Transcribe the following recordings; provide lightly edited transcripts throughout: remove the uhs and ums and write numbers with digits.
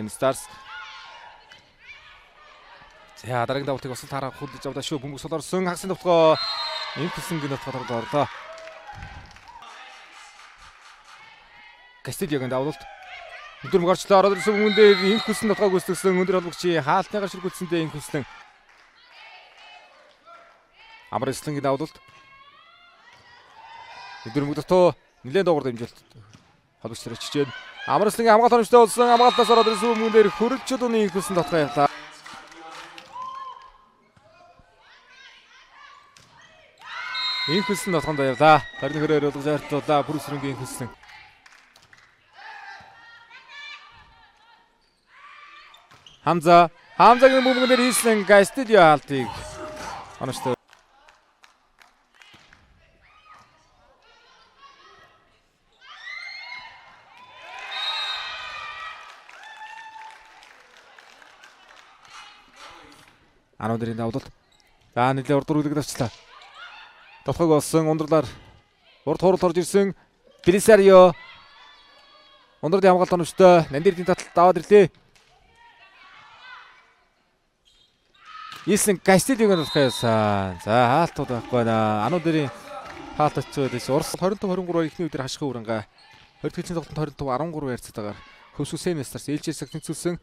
Хөвсгөл Stars. За дараагийн давтыг бас л хараа хүлээж авлаа шүү. Бөмбөг сул орсон. Хагасын товтлогоо Инхэлсэнгийн товтлогоор орлоо. Кастильогийн давлалт. Өндөр мөрчлөө ороод ирсэн бөмбөгөн дээр Инхэлсэн товтлогоо гүйцэтгсэн өндөр холбогчийн хаалтны гар ширгүүлсэндээ Инхэлсэн. Амар Ислангийн давлалт. Өндөр мөг дотоо нэлээд дуугар дэмжилт холбогч нар очиж байна. Амар Ислангийн хамгаалт оромжтой болсон. Хамгаалтаас ороод ирсэн бөмбөгөн дээр хөрөлчд үний Инхэлсэн товтлогоо явлаа. Инхэлсэн товтлогонд явлаа. 21 хөрөөр ойлгож ойртуулаа. Бүр өсрөнгийн Инхэлсэн. Хамза. Хамзагийн бөмбөгөн дээр Ислан Кастильо хаалтыг оновчтой. Ануу дэрийн давлалт. За нэлээд урд үргэлж авчлаа. Толгойг олсон ундралаар урд хурал орж ирсэн Белисарио. Ундралын хамгаалт оновчтой. Нандирдын таталт аваад ирлээ. Исэн Кастильогийн толгой явсан. За хаалтууд байхгүй байна. Ануу дэрийн хаалт очиж байлаа. Урс 25-23 эхний өдөр хаших үрангаа. 20 дахь хэлцээний тоглолтод 25-13 харьцаатайгаар Хөвсгөл Stars ээлжээр цаг тэнцвүүлсэн.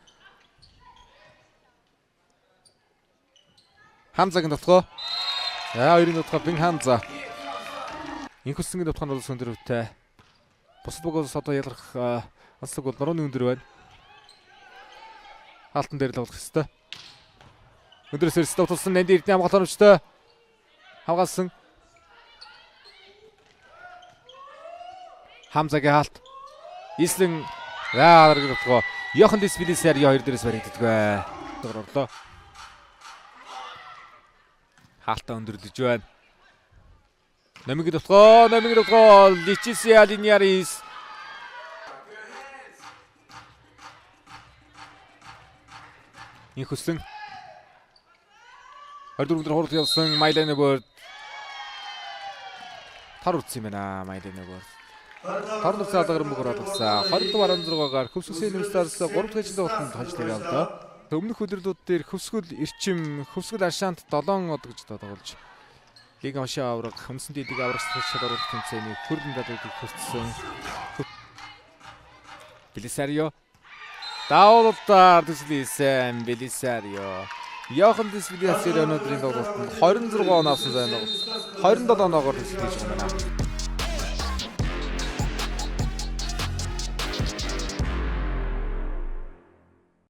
Хамзагийн толгой. За хоёрын толгой Бин Хамза. Инхэлсэнгийн толгой нь бол өндөр өвтэй. Бусад богоос одоо ялгарх онцлог бол нурууны өндөр байна. Хаалтан дээр л болох ёстой. Өндрөөс эрсдэл тулсан Нанди Эрдэнэ хамгаалт оновчтой. Хамгаалсан. Хамзагийн хаалт. Ислэн дараагийн толгой. Йохан Дисбилисарио хоёр дээрээс баригддаггүй. Орлоо. Хаалтаа өндөрлөж байна. Номигийн толгой, номигийн толгой Личисиа Линьярис. Инхэлсэн. 24 өдөр хурал явсан Майланы борд. Тар үтсэн юм байна Майланы борд. Тар нүцэн алгаар мөгөр алгасан. 25-16-гаар Хөвсгөл Stars 3 дахь жилийн тоглолтод хожлыг авлаа. Өмнөх өдөрлүүд дээр Хөвсгөл Эрчим, Хөвсгөл Аршаант 7 од гэж тоглож лиг хошоо авраг, үндсэн лиг авраг шал оруулах тэмцээний хөргөн далуудыг хүртсэн. Белисарио давуулалтаар төсөл хийсэн Белисарио. Йохан Дисбилисарио өнөөдрийн тоглолтод 26 он авсан зайнаа 27 оноогоор төсөл хийж байгаа юм байна.